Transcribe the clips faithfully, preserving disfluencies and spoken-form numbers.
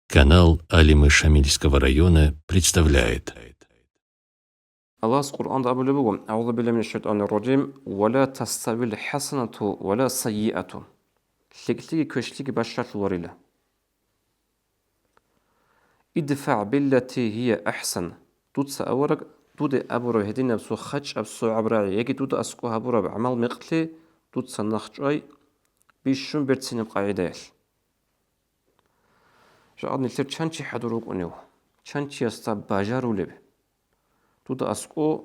Канал Алимы Шамильского района представляет. Аллагьас Къуръанда абулеб буго: «Аузу биллагьи минаш шайтанир ражим, ва ла таставил хӀасанату ва ла саййиату». ЛъикӀлъиги квешлъиги бащалъуларила. «ИдфагӀ биллати гьия ахӀсан». Дуца авараг, дуде абураб гьединаб цо хачӀаб согӀаб рагӀи яги дуда аскӀо гьабураб гӀамал-мекълъи дуца нахчӀвай бищун берцинаб къагӀидаялъ. Жакъа нилъер чан чи хӀадур вукӀунев, чан чиясда бажарулеб. Дуда аскӀо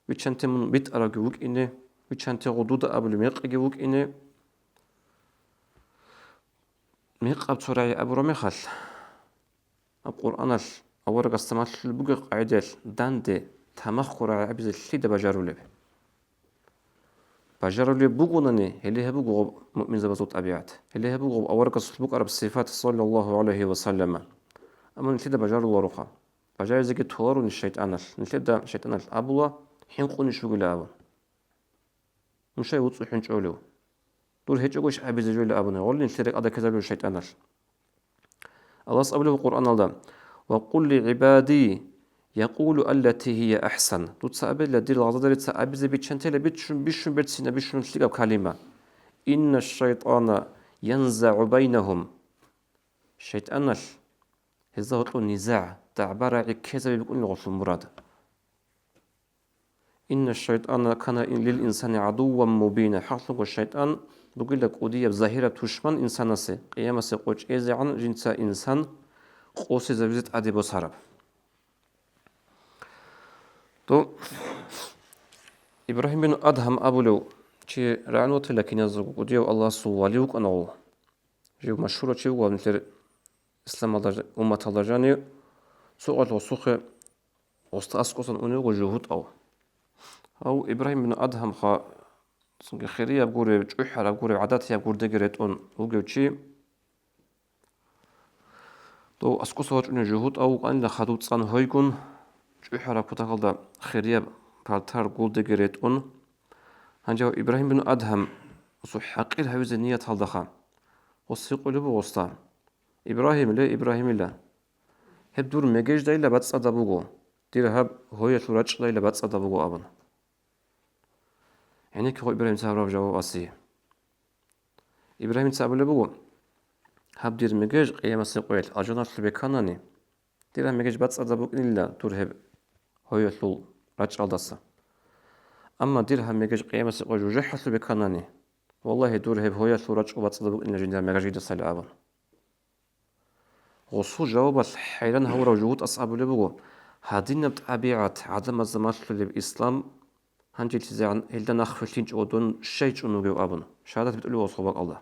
вичанте мун битӀарабги вукӀине, вичанте гъо дуда абулеб мекъиги вукӀине. Мекъаб цо рагӀи абураб мехалъ, аб Къуръаналъ аварагасда малъулеб бугеб къагӀидаялъ данде тамахго рагӀи абизе лъида бажарулеб? Бажарулеб бугонани, гьеле гьеб буго гъоб муъминзабазул тӀабигӀат. Гьеле гьеб буго гъоб аварагасулъ букӀараб сифат, саллаллагьу гӀалайгьи ва саллама. Амма нилъеда бажарулароха. Бажаризеги толаруни шайтӀаналъ. Нилъеда шайтӀаналъ абула, хӀинкъунищ вугила абун. Нушай вуцӀцӀухӀун чӀолев. Дур гьечӀогойищ абизе жойила абуни, гъолин нилъер рекӀада ккезабулев шайтӀаналъ. Аллагьас абулеб Къуръаналда: «Ва къул ли гӀибади якъулу аллати гьия ахӀсан». Дуца абила, дир лагъзадарица абизе биччантела бищун, бищун берцина, бищун лъикӀаб калима. «Инна шайтӀана янзагӀу байнагьум». ШайтӀаналъ гьезда гьоркьоб низагӀ, дагӀба-рагӀи ккезаби букӀунила гъолъул мурад. «Инна шайтӀана кана лил инсани гӀадувван мубина». ХӀакълъунго шайтӀан бугила кӀудияб загьираб тушман инсанасе, къиямасе къо чӀезегӀан жинца инсан къосизабизе тӀаде босараб. Дов Ибрагьим бин Адгьам абулев чи рагӀун ватила киназдаго кӀудияв Аллагьасул вали вукӀана гъов. Жив машгьурав чи вуго гьав нилъер исламалда, умматалда жанив, цо къоялъ гъосухъе гъосда аскӀосан унев вуго жугьутӀав. Гьав Ибрагьим бин Адгьамха цинги хирияб гуреб, чӀухӀараб гуреб, гӀадатияб гурдеги ретӀун вугев чи. Дов аскӀоса вачӀунев жугьутӀав вукӀанила хадув цӀан гьойгун, чӀухӀараб кутакалда хирияб палтар гурдеги ретӀун. Гьанже гьав Ибрагьим бин Адгьам гъосул хӀакъир гьавизе нияталдаха, гъос гьикъулеб буго гъосда: «Ибрагьим, ле, Ибрагьимила, гьеб дур мегеждайила бацӀцӀадаб буго, дир гьаб гьоялъул рачӀчӀайила бацӀцӀадаб буго», – абун. ГӀенекке гъо Ибрагьимица гьабураб жаваб асе. Ибрагьимица абулеб буго: «Гьаб дир мегеж къиямасеб къоялъ алжаналъубе кканани, дир гьаб мегеж бацӀцӀадаб букӀинилла дур гьеб гьоялъул рачӀалдаса. Амма дир гьаб мегеж къиямасеб къоялъ жужахӀалъубе кканани, валлагьи, дур гьеб гьоялъул рачӀал бацӀцӀадаб букӀинилла жиндир гьаб мегежидасайилан», – абун. Гъосул жавабалъ хӀайран гьавурав жугьутӀас абулеб буго: «Гьадинаб тӀабигӀат гӀадамазда малъулеб ислам гьанжелъизегӀан гьелда нахъ вилълъинчӀого дун щай чӀун вугев?» – абун, шагьадат битӀулев гъосул бакӀалда.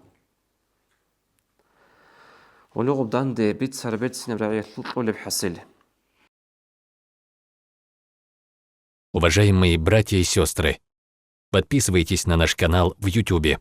Гъоле гъоб данде бицараб берцинаб рагӀиялъул кьолеб хӀасил. Уважаемые братья и сестры, подписывайтесь на наш канал в Ютубе.